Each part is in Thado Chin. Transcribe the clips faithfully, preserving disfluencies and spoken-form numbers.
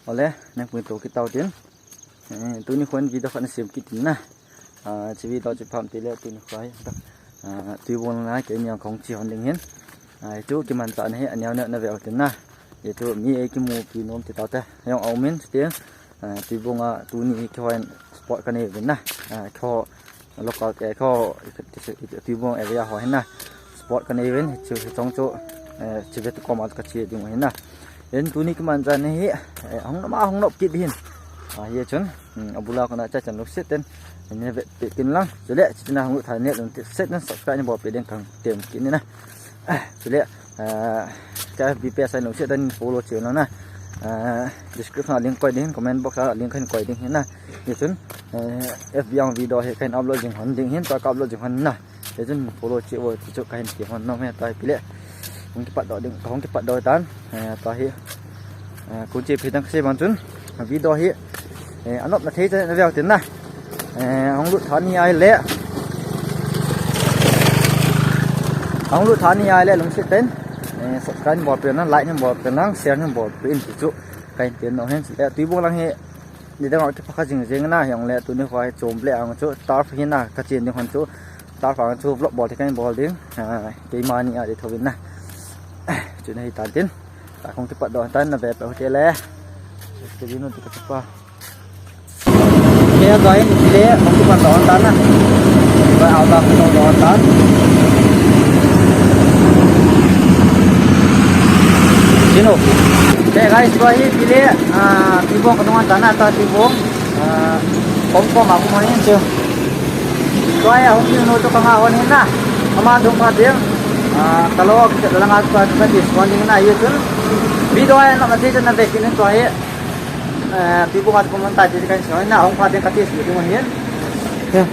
Ole, nang pui to kit tau tin. Eh, tuni khon video khat na sem kit tin na. Ah, chi video chi pam ti le tuni khoi. Ah, tui bong na ke ni kong chi hon ding hin. Ah, tu kiman ta na hi, aniao na ve tin na. Ye tu mi e kimu pi nom ti tau te. Yong au min ti. Ah, tui bong a tuni ki hoi sport ka nei vin na. Ah, ko local, eh, ko tui bong area ho hin na. Sport ka nei vin, chu, chu chong chu, eh, chi ve tu koma ka chi ding hin na. Yen tuni kiman ta na hi, eh, hong nop a hong nop kit hin. Ah, ye chun, hmm, abula kona cha chan lungset ten. Ne ve pe tin lang. Chule, chi na hong tha ne lungset ten subscribe ni bol pe ding kang tem kit ni na. Ah, chule, ah, ka F B page a lungset ten follow chi na na. Ah, description a link koi ding, comment box a link kan koi ding na. Ye chun, eh, F B ang video hi kan upload jing hon ding hin, to ka upload jing hon na. Ye chun follow chi vo ti chu kahin ti hon nom e, ta hi pile. Hong kipat do ding, hong kipat do tan. Eh, ta hi. Eh, kun chi phi dang kasi bang chun. Video hi. Eh, anop na thei cha na veu tin na. Eh, hong lut tha ni ai le. Hong lut tha ni ai le lungset ten. Eh, subscribe bol pe na, like ni bol pe na, share ni bol pe in ti chu. Kahin ti nom hin. Eh, tui bong lang hi. Ni dang ki pakha jing jing na, hong le tuni khoi chom le ang chu, turf hi na, ka chen ding hon chu, turf ang chu vlog bol thei kan bol ding, ah, keima ni a di thovin na. Chu na hi tan tin, ta kong kipat do tan na ve pe hotel le. Ke dino tu ka pa. Ke doi ni le, kong kipat do tan na. Doi au ta ko do tan. Dino. Te guys, doi hi le, ah, tui bong ka nung an tan na, ta tui bong. Ah, kom kom a kom hin chu. Tua ya hung nu to kama hon hin na. Ama dung pa ding. Ah, kalo kita dalam aku tu kan di suan ding na ye chun. Video ya na mati chun na ve kit in tua ye. Eh, tui bong at ko mon ta di kan suan na hung pa ding kati su ding hin. Yeah.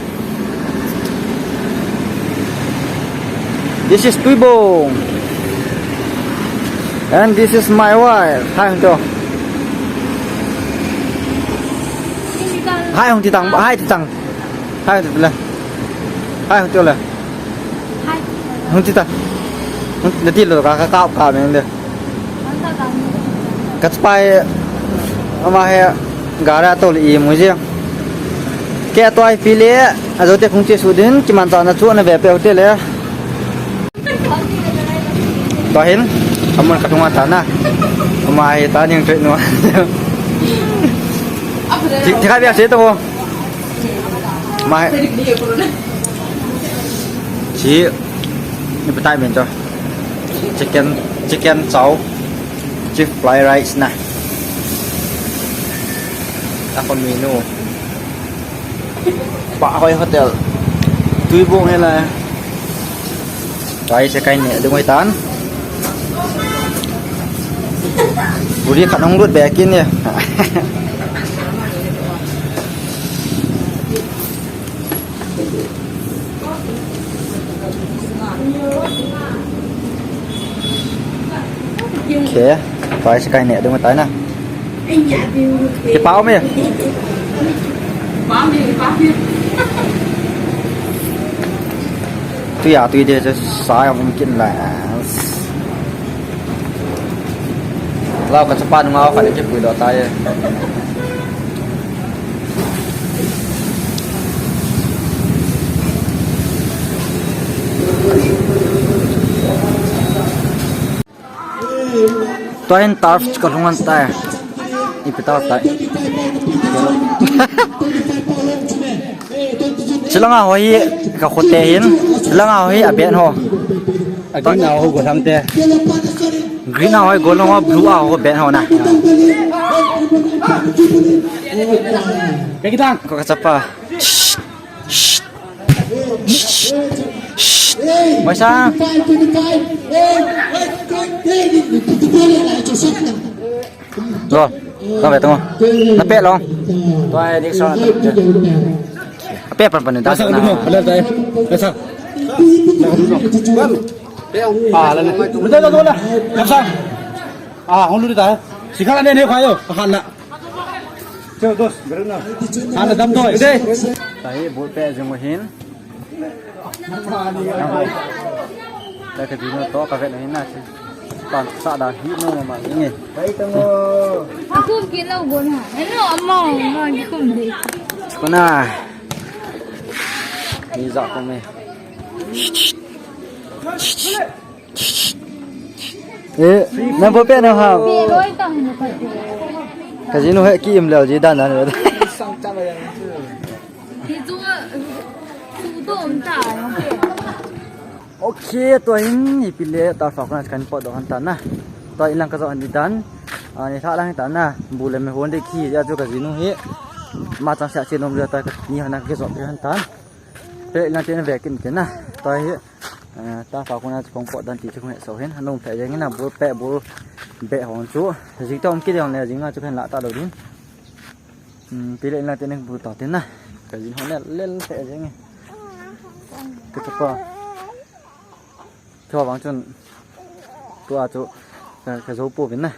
This is tui bong. And this is my wife. Hai hung to. Hai hung ti tang, hai ti tang. Hai hung ti le. Hai hung ti le. Hung ti ta. Hung ti lo ka ka ka ka men le. Ka pai ama he gara to le i mu je. Ke to ai pile, ajo te kung che su din, kiman ta na chu na ve pe hotel le. Tua hin, amun ka tunga ta na. Ama hi ta ning trei nu. Thik, thik a bia se to. Mai. Chi, ni patai men to. Chicken, chicken chow. Chief fly rice na. Ako menu. Pahoi Hotel. Tui bong hela. Tua hi se kai ne, dung hoi tan. Puri khat hung lut be kin ne. Okay, tua hi se kai ne, dung hoi tan na. Kipa um e. Tui a tui de chu sa a um kin la. Lau ka chapa nunga khat kipui lo ta e. Tua hin turf chu ka lhung an tai. Ipi turf tai. Chulanga ho hi ka khote hin. Chulanga ho hi a ben ho. A green a ho go tham te. Green a ho go long ho, blue a ho ben ho na. Ke kitang. Ko ka chapa. Shh. Shh. Shh. Boy sang. Ro. Ro ve tong. Na pe long. Tua ni so na. Pe pan pan ni ta. Sa na. Ala tai. Sa. Ah, la ni. Sa. Ah, hong lu ta. Sikhala ne ne khayo. Khan na. Cheu dos, beruna. Ana dam doi. Dei. Tahi bol pe jing hin. Tahi ka dino to ka vet hin na chi. Tan sa da hi no ma ni. Bai tamo. Aku ke lau gon ha. Hello, ama, ama ke kum de. Kona. Ni za ko me. Eh, nang bo pe na ha. Pe loi tang ni pa. Ka jinu he ki im leo ji dan dan. Ni chu, chu to um ta. Ok, tua hin ipi le ta fa kona kan pot doh han tan na. Tua inlang ka jo han di tan. Ani tha lang tan na. Bu le me hon de khi ja chu ka jinu hi. Ma chang sa che nom le ta ka ni han na ke jo pe han tan. Pe inlang te na ve kin ke na. Tua hi, eh, ta fa kona chu kong pot dan ti chu kong he so hin. Hanung pe jeng na bu pe bu be hon chu. Jing ta um ki de hon le jing na chu kan la ta lo din. Hmm, pi le inlang te na bu ta te na. Ka jin hon le le pe jeng. Ke chu pa. Chua vang chun tua chu ka, ka zo po vin na.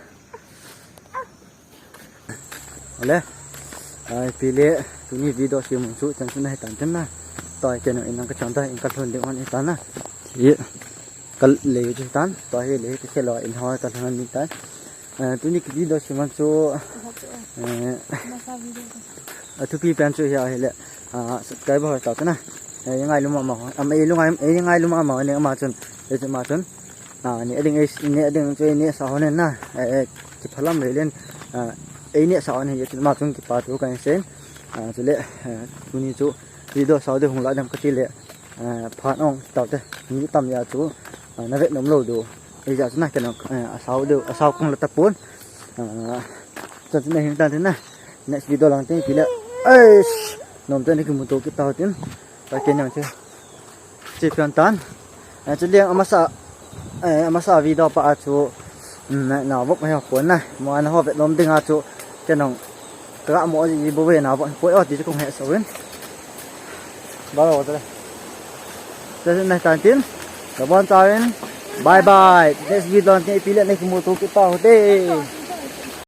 Ale. Ai, pi le, tuni video si mun chu chan chu na he tan chen na. Toi ke no in ang ka chan ta in ka lhun ding on he tan na. Ye. Ka le chu tan. Toi he le ka khelo in ho ka lhun ni tan. Eh, tuni ki video si mun chu, eh, a thupi pen chu hi a hi le, ah, subscriber ho ta na. Eh, ngai lum ama ho. Am ei lungai, ei ngai lum ama ne ama chun. Ei chu ama chun. Ah, ni ading ei, ni ading chu ni sa ho ne na. Eh, eh, ki phalam le len. Ah, ei ni sa ho ne ye chu ama chun ki pa tu kan sen. Ah, chu le, eh, tuni chu video sa de hung la dam ka ti le. Eh, phan ong tau te. Ni tam ya chu. Ah, na ve nom lo do. Ei ja chu na ke no, eh, a sau de, a sau kong la ta pon. Ah, chu na hin tan te na. Next video lang te ki le. Ei, nom te ni ki mu to ki ta tin. Pa ke nang che. Che pian tan. Eh, chu liang amasa, eh, amasa video pa a chu, mm, na, na vop he ko na. Mo an ho ve lom ding a chu, ke nong, ka mo ji bo ve na vop po o ti chu kong he so win. Ba lo ta. Te na tan tin. Ka bon ta win. Bye bye. Next video te pi le ne ki mu to ki ta ho te.